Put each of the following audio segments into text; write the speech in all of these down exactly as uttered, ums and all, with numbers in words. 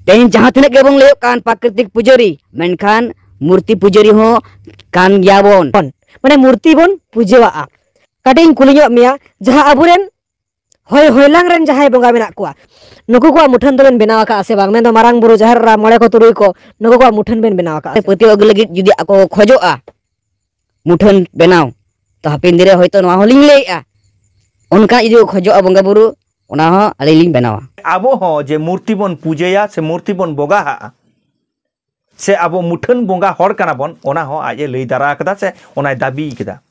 ᱛᱮᱦᱮᱧ ᱡᱟᱦᱟᱸ ᱛᱤᱱᱟᱹᱜ ᱜᱮᱵᱚᱱ ᱞᱟᱹᱭᱚᱜ ᱠᱟᱱ ᱯᱨᱟᱠᱨᱤᱛᱤᱠ ᱯᱩᱡᱟᱹᱨᱤ, ᱢᱮᱱᱠᱷᱟᱱ ᱢᱩᱨᱛᱤ ᱯᱩᱡᱟᱹᱨᱤ ᱦᱚᱸ ᱠᱟᱱ ᱜᱮᱭᱟᱵᱚᱱ᱾ ᱢᱟᱱᱮ ᱢᱩᱨᱛᱤ ᱵᱚᱱ ᱯᱩᱡᱟᱹᱣᱟᱜᱼᱟ᱾ ᱠᱟᱹᱴᱤᱡ ᱤᱧ ᱠᱩᱞᱤ ᱧᱚᱜ ᱢᱮᱭᱟ, ᱡᱟᱦᱟᱸ ᱟᱵᱚᱨᱮᱱ ᱦᱚᱭ ᱦᱚᱭᱞᱟᱝ ᱨᱮᱱ ᱡᱟᱦᱟᱸᱭ ᱵᱚᱸᱜᱟ ᱢᱮᱱᱟᱜ ᱠᱚᱣᱟ, ᱱᱩᱠᱩ ᱠᱚᱣᱟᱜ ᱢᱩᱴᱷᱟᱹᱱ ᱫᱚᱵᱮᱱ ᱵᱮᱱᱟᱣ ᱟᱠᱟᱫᱼᱟ ᱥᱮ ᱵᱟᱝ? ᱢᱮᱱᱫᱚ ᱢᱟᱨᱟᱝ ᱵᱩᱨᱩ, ᱡᱟᱦᱮᱨ ᱮᱨᱟ, ᱢᱚᱬᱮ ᱠᱚ ᱛᱩᱨᱩᱭ ᱠᱚ, ᱱᱩᱠᱩ ᱠᱚᱣᱟᱜ ᱢᱩᱴᱷᱟᱹᱱ ᱵᱮᱱ ᱵᱮᱱᱟᱣ ᱟᱠᱟᱫᱼᱟ ᱥᱮ? ᱯᱟᱹᱛᱭᱟᱹᱣ ᱟᱹᱜᱩ ᱞᱟᱹᱜᱤᱫ ᱡᱩᱫᱤ ᱟᱠᱚ ᱠᱚ ᱠᱷᱚᱡᱚᱜᱼᱟ ᱢᱩᱴᱷᱟᱹᱱ ᱵᱮᱱᱟᱣ, ᱛᱚ ᱦᱟᱯᱮᱱ ᱫᱤᱱ ᱨᱮ ᱦᱚᱭᱛᱳ ᱱᱚᱣᱟ ᱦᱚᱸᱞᱤᱧ ᱞᱟᱹᱭᱮᱜᱼᱟ, ᱚᱱᱠᱟ ᱡᱩᱫᱤ ᱠᱚ ᱠᱷᱚᱡᱚᱜᱼᱟ ᱵᱚᱸᱜᱟ ᱵᱩᱨᱩ, ᱚᱱᱟ ᱦᱚᱸ ᱟᱹᱞᱤᱧ ᱞᱤᱧ ᱵᱮᱱᱟᱣᱟ᱾ ᱟᱵᱚ ᱦᱚᱸ ᱡᱮ ᱢᱩᱨᱛᱤ ᱵᱚᱱ ᱯᱩᱡᱟᱹᱭᱟ ᱥᱮ ᱢᱩᱨᱛᱤ ᱵᱚᱱ ᱵᱚᱸᱜᱟᱦᱟᱜᱼᱟ, ᱥᱮ ᱟᱵᱚ ᱢᱩᱴᱷᱟᱹᱱ ᱵᱚᱸᱜᱟ ᱦᱚᱲ ᱠᱟᱱᱟ ᱵᱚᱱ, ᱚᱱᱟ ᱦᱚᱸ ᱟᱡ ᱮ ᱞᱟᱹᱭ ᱫᱟᱨᱟ ᱟᱠᱟᱫᱟ ᱥᱮ ᱚᱱᱟᱭ ᱫᱟᱹᱵᱤ ᱠᱮᱫᱟ᱾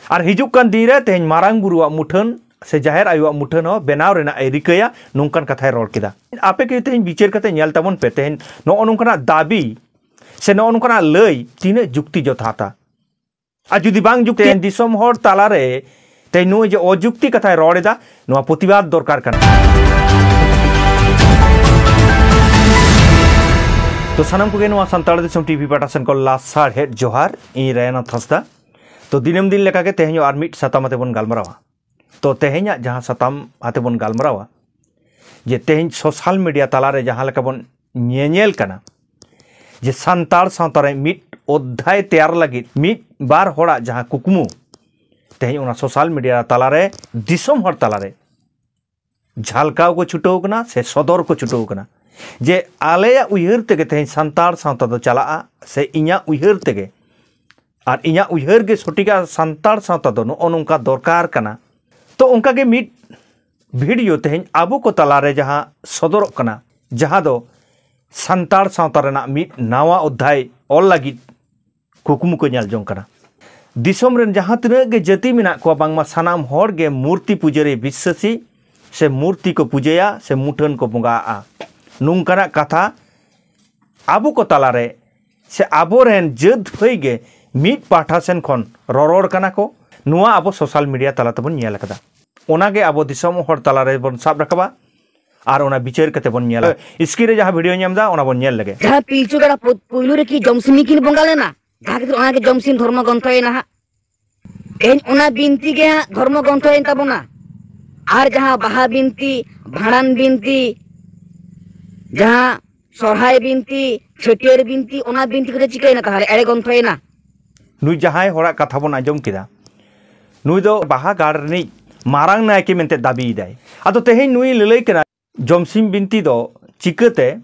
ᱟᱨ ᱦᱤᱡᱩᱜ ᱠᱟᱱ ᱫᱤᱱ ᱨᱮ ᱛᱮᱦᱮᱧ ᱢᱟᱨᱟᱝ ᱵᱩᱨᱩᱣᱟᱜ ᱢᱩᱴᱷᱟᱹᱱ ᱥᱮ ᱡᱟᱦᱮᱨ ᱟᱭᱳᱣᱟᱜ ᱢᱩᱴᱷᱟᱹᱱ ᱦᱚᱸ ᱵᱮᱱᱟᱣ ᱨᱮᱱᱟᱜ ᱮ ᱨᱤᱠᱟᱹᱭᱟ, ᱱᱚᱝᱠᱟᱱ ᱠᱟᱛᱷᱟᱭ ᱨᱚᱲ ᱠᱮᱫᱟ᱾ ᱟᱯᱮ ᱜᱮ ᱛᱮᱦᱮᱧ ᱵᱤᱪᱟᱹᱨ ᱠᱟᱛᱮ ᱧᱮᱞ ᱛᱟᱵᱚᱱ ᱯᱮ, ᱛᱮᱦᱮᱧ ᱱᱚᱜᱼᱚ ᱱᱚᱝᱠᱟᱱᱟᱜ ᱫᱟᱹᱵᱤ ᱥᱮ ᱱᱚᱜᱼᱚ ᱱᱚᱝᱠᱟᱱᱟᱜ ᱞᱟᱹᱭ ᱛᱤᱱᱟᱹᱜ ᱡᱩᱠᱛᱤ ᱡᱚᱛᱷᱟᱛᱟ? ᱟᱨ ᱡᱩᱫᱤ ᱵᱟᱝ ᱡᱩᱠᱛᱤ, ᱛᱮᱦᱮᱧ ᱫᱤᱥᱚᱢ ᱦᱚᱲ ᱛᱟᱞᱟᱨᱮ ᱛᱮᱦᱮᱧ ᱱᱩᱭ ᱡᱮ ᱚᱡᱩᱠᱛᱤ ᱠᱟᱛᱷᱟᱭ ᱨᱚᱲ ᱮᱫᱟ, ᱱᱚᱣᱟ ᱯᱨᱚᱛᱤᱵᱟᱫ ᱫᱚᱨᱠᱟᱨ ᱠᱟᱱᱟ᱾ ᱛᱚ ᱥᱟᱱᱟᱢ ᱠᱚᱜᱮ ᱱᱚᱣᱟ ᱥᱟᱱᱛᱟᱲ ᱫᱤᱥᱚᱢ ᱴᱤᱵᱷᱤ ᱯᱟᱦᱴᱟ ᱥᱮᱱ ᱠᱷᱚᱱ ᱞᱟᱥᱟᱲᱦᱮᱫ ᱡᱚᱦᱟᱨ, ᱤᱧ ᱨᱟᱭᱱᱟᱛᱷ ᱦᱟᱸᱥᱫᱟ᱾ ᱛᱚ ᱫᱤᱱᱟᱹᱢ ᱫᱤᱱ ᱞᱮᱠᱟᱜᱮ ᱛᱮᱦᱮᱧ ᱦᱚᱸ ᱟᱨ ᱢᱤᱫ ᱥᱟᱛᱟᱢ ᱟᱛᱮ ᱵᱚᱱ ᱜᱟᱞᱢᱟᱨᱟᱣᱟ᱾ ᱛᱚ ᱛᱮᱦᱮᱧᱟᱜ ᱡᱟᱦᱟᱸ ᱥᱟᱛᱟᱢ ᱟᱛᱮ ᱵᱚᱱ ᱜᱟᱞᱢᱟᱨᱟᱣᱟ, ᱡᱮ ᱛᱮᱦᱮᱧ ᱥᱳᱥᱟᱞ ᱢᱤᱰᱤᱭᱟ ᱛᱟᱞᱟᱨᱮ ᱡᱟᱦᱟᱸ ᱞᱮᱠᱟ ᱵᱚᱱ ᱧᱮᱧᱮᱞ ᱠᱟᱱᱟ, ᱡᱮ ᱥᱟᱱᱛᱟᱲ ᱥᱟᱶᱛᱟ ᱨᱮ ᱢᱤᱫ ᱚᱫᱽᱫᱷᱟᱭ ᱛᱮᱭᱟᱨ ᱞᱟᱹᱜᱤᱫ ᱢᱤᱫ ᱵᱟᱨ ᱦᱚᱲᱟᱜ ᱡᱟᱦᱟᱸ ᱠᱩᱠᱢᱩ, ᱛᱮᱦᱮᱧ ᱚᱱᱟ ᱥᱳᱥᱟᱞ ᱢᱤᱰᱤᱭᱟ ᱛᱟᱞᱟᱨᱮ, ᱫᱤᱥᱚᱢ ᱦᱚᱲ ᱛᱟᱞᱟᱨᱮ ᱡᱷᱟᱞᱠᱟᱣ ᱠᱚ ᱪᱷᱩᱴᱟᱹᱣ ᱠᱟᱱᱟ ᱥᱮ ᱥᱚᱫᱚᱨ ᱠᱚ ᱪᱷᱩᱴᱟᱹᱣ ᱠᱟᱱᱟ, ᱡᱮ ᱟᱞᱮᱭᱟᱜ ᱩᱭᱦᱟᱹᱨ ᱛᱮᱜᱮ ᱛᱮᱦᱮᱧ ᱥᱟᱱᱛᱟᱲ ᱥᱟᱶᱛᱟ ᱫᱚ ᱪᱟᱞᱟᱜᱼᱟ, ᱥᱮ ᱤᱧᱟᱹᱜ ᱩᱭᱦᱟᱹᱨ ᱛᱮᱜᱮ, ᱟᱨ ᱤᱧᱟᱹᱜ ᱩᱭᱦᱟᱹᱨ ᱜᱮ ᱥᱚᱴᱷᱤᱠᱟ, ᱥᱟᱱᱛᱟᱲ ᱥᱟᱶᱛᱟ ᱫᱚ ᱱᱚᱜᱼᱚ ᱱᱚᱝᱠᱟ ᱫᱚᱨᱠᱟᱨ ᱠᱟᱱᱟ᱾ ᱛᱚ ᱚᱱᱠᱟᱜᱮ ᱢᱤᱫ ᱵᱷᱤᱰᱤᱭᱳ ᱛᱮᱦᱮᱧ ᱟᱵᱚ ᱠᱚ ᱛᱟᱞᱟᱨᱮ ᱡᱟᱦᱟᱸ ᱥᱚᱫᱚᱨᱚᱜ ᱠᱟᱱᱟ, ᱡᱟᱦᱟᱸ ᱫᱚ ᱥᱟᱱᱛᱟᱲ ᱥᱟᱶᱛᱟ ᱨᱮᱱᱟᱜ ᱢᱤᱫ ᱱᱟᱣᱟ ᱚᱫᱽᱫᱷᱟᱭ ᱚᱞ ᱞᱟᱹᱜᱤᱫ ᱠᱩᱠᱢᱩ ᱠᱚ ᱧᱮᱞ ᱡᱚᱝ ᱠᱟᱱᱟ᱾ ᱫᱤᱥᱚᱢ ᱨᱮᱱ ᱡᱟᱦᱟᱸ ᱛᱤᱱᱟᱹᱜ ᱜᱮ ᱡᱟᱹᱛᱤ ᱢᱮᱱᱟᱜ ᱠᱚᱣᱟ, ᱵᱟᱝᱢᱟ ᱥᱟᱱᱟᱢ ᱦᱚᱲ ᱜᱮ ᱢᱩᱨᱛᱤ ᱯᱩᱡᱟᱹᱨᱤ ᱵᱤᱥᱥᱟᱹᱥᱤ ᱥᱮ ᱢᱩᱨᱛᱤ ᱠᱚ ᱯᱩᱡᱟᱹᱭᱟ ᱥᱮ ᱢᱩᱴᱷᱟᱹᱱ ᱠᱚ ᱵᱚᱸᱜᱟᱜᱼᱟ, ᱱᱚᱝᱠᱟᱱᱟᱜ ᱠᱟᱛᱷᱟ ᱟᱵᱚ ᱠᱚ ᱛᱟᱞᱟᱨᱮ ᱥᱮ ᱟᱵᱚᱨᱮᱱ ᱡᱟᱹᱛ ᱵᱷᱟᱹᱭ ᱜᱮ ᱢᱤᱫ ᱯᱟᱦᱴᱟ ᱥᱮᱱ ᱠᱷᱚᱱ ᱨᱚᱨᱚᱲ ᱠᱟᱱᱟ ᱠᱚ᱾ ᱱᱚᱣᱟ ᱟᱵᱚ ᱥᱳᱥᱟᱞ ᱢᱤᱰᱤᱭᱟ ᱛᱟᱞᱟ ᱛᱮᱵᱚᱱ ᱧᱮᱞ ᱟᱠᱟᱫᱟ᱾ ᱚᱱᱟᱜᱮ ᱟᱵᱚ ᱫᱤᱥᱚᱢ ᱦᱚᱲ ᱛᱟᱞᱟᱨᱮ ᱵᱚᱱ ᱥᱟᱵ ᱨᱟᱠᱟᱵᱟ ᱟᱨ ᱚᱱᱟ ᱵᱤᱪᱟᱹᱨ ᱠᱟᱛᱮ ᱵᱚᱱ ᱧᱮᱞᱟ᱾ ᱥᱠᱨᱤᱱ ᱨᱮ ᱡᱟᱦᱟᱸ ᱵᱷᱤᱰᱤᱭᱳ ᱧᱮᱞ ᱮᱫᱟ, ᱚᱱᱟ ᱵᱚᱱ ᱧᱮᱞ ᱞᱮᱜᱮ᱾ ᱡᱟᱦᱟᱸ ᱯᱤᱞᱪᱩ ᱜᱟᱲᱟ ᱯᱩ-, ᱯᱩᱭᱞᱩ ᱨᱮᱠᱤ ᱡᱚᱢᱥᱤᱢᱤ ᱠᱤᱱ ᱵᱚᱸᱜᱟ ᱞᱮᱱᱟ? ᱡᱟᱦᱟᱸ ᱠᱷᱟᱹᱛᱤᱨ ᱚᱱᱟᱜᱮ ᱡᱚᱢᱥᱤᱢ ᱫᱷᱚᱨᱢᱚ ᱜᱨᱚᱱᱛᱷᱚᱭᱮᱱᱟ ᱦᱟᱸᱜ᱾ ᱛᱮᱦᱮᱧ ᱚᱱᱟ ᱵᱤᱱᱛᱤ ᱜᱮ ᱦᱟᱸᱜ ᱫᱷᱚᱨᱢᱚ ᱜᱨᱚᱱᱛᱷᱚᱭᱮᱱ ᱛᱟᱵᱚᱱᱟ᱾ ᱟᱨ ᱡᱟᱦᱟᱸ ᱵᱟᱦᱟ ᱵᱤᱱᱛᱤ, ᱵᱷᱟᱸᱰᱟᱱ ᱵᱤᱱᱛᱤ, ᱡᱟᱦᱟᱸ ᱥᱚᱨᱦᱟᱭ ᱵᱤᱱᱛᱤ, ᱪᱷᱟᱹᱴᱭᱟᱹᱨ ᱵᱤᱱᱛᱤ, ᱚᱱᱟ ᱵᱤᱱᱛᱤ ᱠᱚᱫᱚ ᱪᱤᱠᱟᱹᱭᱮᱱᱟ ᱛᱟᱦᱚᱞᱮ? ᱮᱲᱮ ᱜᱚᱱᱛᱷᱚᱭᱮᱱᱟ᱾ ᱱᱩᱭ ᱡᱟᱦᱟᱸᱭ ᱦᱚᱲᱟᱜ ᱠᱟᱛᱷᱟ ᱵᱚᱱ ᱟᱸᱡᱚᱢ ᱠᱮᱫᱟ, ᱱᱩᱭ ᱫᱚ ᱵᱟᱦᱟ ᱜᱟᱲ ᱨᱤᱱᱤᱡ ᱢᱟᱨᱟᱝ ᱱᱟᱭᱠᱮ ᱢᱮᱱᱛᱮ ᱫᱟᱹᱵᱤᱭᱮᱫᱟᱭ᱾ ᱟᱫᱚ ᱛᱮᱦᱮᱧ ᱱᱩᱭ ᱞᱟᱹᱞᱟᱹᱭ ᱠᱟᱱᱟ, ᱡᱚᱢᱥᱤᱢ ᱵᱤᱱᱛᱤ ᱫᱚ ᱪᱤᱠᱟᱹᱛᱮ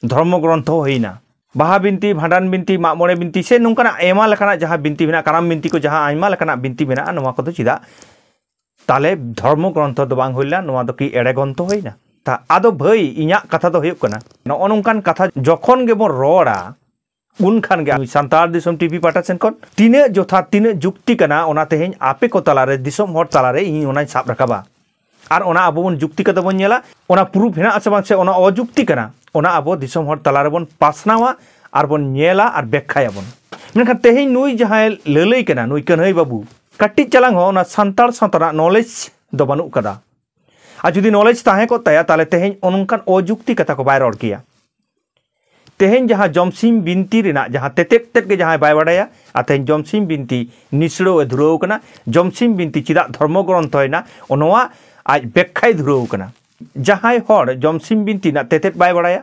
ᱫᱷᱚᱨᱢᱚ ᱜᱨᱚᱱᱛᱷᱚ ᱦᱩᱭᱱᱟ? ᱵᱟᱦᱟ ᱵᱤᱱᱛᱤ, ᱵᱷᱟᱸᱰᱟᱱ ᱵᱤᱱᱛᱤ, ᱢᱟᱜ ᱢᱚᱬᱮ ᱵᱤᱱᱛᱤ ᱥᱮ ᱱᱚᱝᱠᱟᱱᱟᱜ ᱟᱭᱢᱟ ᱞᱮᱠᱟᱱᱟᱜ ᱡᱟᱦᱟᱸ ᱵᱤᱱᱛᱤ ᱢᱮᱱᱟᱜᱼᱟ, ᱠᱟᱨᱟᱢ ᱵᱤᱱᱛᱤ ᱠᱚ, ᱡᱟᱦᱟᱸ ᱟᱭᱢᱟ ᱞᱮᱠᱟᱱᱟᱜ ᱵᱤᱱᱛᱤ ᱢᱮᱱᱟᱜᱼᱟ, ᱱᱚᱣᱟ ᱠᱚᱫᱚ ᱪᱮᱫᱟᱜ ᱛᱟᱦᱞᱮ ᱫᱷᱚᱨᱢᱚ ᱜᱨᱚᱱᱛᱷᱚ ᱫᱚ ᱵᱟᱝ ᱦᱩᱭ ᱞᱮᱱᱟ? ᱱᱚᱣᱟ ᱫᱚ ᱠᱤ ᱮᱲᱮ ᱜᱨᱚᱱᱛᱷᱚ ᱦᱩᱭᱱᱟ? ᱛᱟ-, ᱟᱫᱚ ᱵᱷᱟᱹᱭ, ᱤᱧᱟᱹᱜ ᱠᱟᱛᱷᱟ ᱫᱚ ᱦᱩᱭᱩᱜ ᱠᱟᱱᱟ, ᱱᱚᱜᱼᱚ ᱱᱚᱝᱠᱟᱱ ᱠᱟᱛᱷᱟ ᱡᱚᱠᱷᱚᱱ ᱜᱮᱵᱚᱱ ᱨᱚᱲᱟ, ᱩᱱ ᱠᱷᱟᱱ ᱜᱮ ᱱᱩᱭ ᱥᱟᱱᱛᱟᱲ ᱫᱤᱥᱚᱢ ᱴᱤᱵᱷᱤ ᱯᱟᱦᱴᱟ ᱥᱮᱱ ᱠᱷᱚᱱ ᱛᱤᱱᱟᱹᱜ ᱡᱚᱛᱷᱟᱛ, ᱛᱤᱱᱟᱹᱜ ᱡᱩᱠᱛᱤ ᱠᱟᱱᱟ, ᱚᱱᱟ ᱛᱮᱦᱮᱧ ᱟᱯᱮ ᱠᱚ ᱛᱟᱞᱟᱨᱮ, ᱫᱤᱥᱚᱢ ᱦᱚᱲ ᱛᱟᱞᱟᱨᱮ ᱤᱧ ᱚᱱᱟᱧ ᱥᱟᱵ ᱨᱟᱠᱟᱵᱟ᱾ ᱟᱨ ᱚᱱᱟ ᱟᱵᱚ ᱵᱚᱱ ᱡᱩᱠᱛᱤ ᱠᱟᱛᱮ ᱵᱚᱱ ᱧᱮᱞᱟ, ᱚᱱᱟ ᱯᱨᱩᱯᱷ ᱦᱮᱱᱟᱜ ᱟᱥᱮ ᱵᱟᱝ, ᱥᱮ ᱚᱱᱟ ᱚᱡᱩᱠᱛᱤ ᱠᱟᱱᱟ, ᱚᱱᱟ ᱟᱵᱚ ᱫᱤᱥᱚᱢ ᱦᱚᱲ ᱛᱟᱞᱟ ᱨᱮᱵᱚᱱ ᱯᱟᱥᱱᱟᱣᱟ ᱟᱨ ᱵᱚᱱ ᱧᱮᱞᱟ ᱟᱨ ᱵᱮᱠᱠᱷᱟᱭᱟᱵᱚᱱ᱾ ᱢᱮᱱᱠᱷᱟᱱ ᱛᱮᱦᱮᱧ ᱱᱩᱭ ᱡᱟᱦᱟᱸᱭ ᱞᱟᱹᱞᱟᱹᱭ ᱠᱟᱱᱟ, ᱱᱩᱭ ᱠᱟᱹᱱᱦᱟᱹᱭ ᱵᱟᱹᱵᱩ, ᱠᱟᱹᱴᱤᱡ ᱪᱟᱞᱟᱝ ᱦᱚᱸ ᱚᱱᱟ ᱥᱟᱱᱛᱟᱲ ᱥᱟᱶᱛᱟ ᱨᱮᱱᱟᱜ ᱱᱚᱞᱮᱡᱽ ᱫᱚ ᱵᱟᱹᱱᱩᱜ ᱠᱟᱫᱟ᱾ ᱟᱨ ᱡᱩᱫᱤ ᱱᱚᱞᱮᱡᱽ ᱛᱟᱦᱮᱸ ᱠᱚᱜ ᱛᱟᱭᱟ, ᱛᱟᱦᱞᱮ ᱛᱮᱦᱮᱧ ᱚᱱᱠᱟᱱ ᱚᱡᱩᱠᱛᱤ ᱠᱟᱛᱷᱟ ᱠᱚ ᱵᱟᱭ ᱨᱚᱲ ᱠᱮᱭᱟ᱾ ᱛᱮᱦᱮᱧ ᱡᱟᱦᱟᱸ ᱡᱚᱢᱥᱤᱢ ᱵᱤᱱᱛᱤ ᱨᱮᱱᱟᱜ ᱡᱟᱦᱟᱸ ᱛᱮᱛᱮᱫ ᱛᱮᱫ ᱜᱮ ᱡᱟᱦᱟᱸᱭ ᱵᱟᱭ ᱵᱟᱰᱟᱭᱟ, ᱟᱨ ᱛᱮᱦᱮᱧ ᱡᱚᱢᱥᱤᱢ ᱵᱤᱱᱛᱤ ᱱᱤᱥᱲᱟᱹᱣ ᱮ ᱫᱷᱩᱨᱟᱹᱣ ᱠᱟᱱᱟ, ᱡᱚᱢᱥᱤᱢ ᱵᱤᱱᱛᱤ ᱪᱮᱫᱟᱜ ᱫᱷᱚᱨᱢᱚ ᱜᱨᱚᱱᱛᱷᱚᱭᱮᱱᱟ, ᱱᱚᱣᱟ ᱟᱡ ᱵᱮᱠᱠᱷᱟᱭ ᱫᱷᱩᱨᱟᱹᱣ ᱠᱟᱱᱟ᱾ ᱡᱟᱦᱟᱸᱭ ᱦᱚᱲ ᱡᱚᱢᱥᱤᱢ ᱵᱤᱱᱛᱤ ᱨᱮᱱᱟᱜ ᱛᱮᱛᱮᱫ ᱵᱟᱭ ᱵᱟᱰᱟᱭᱟ,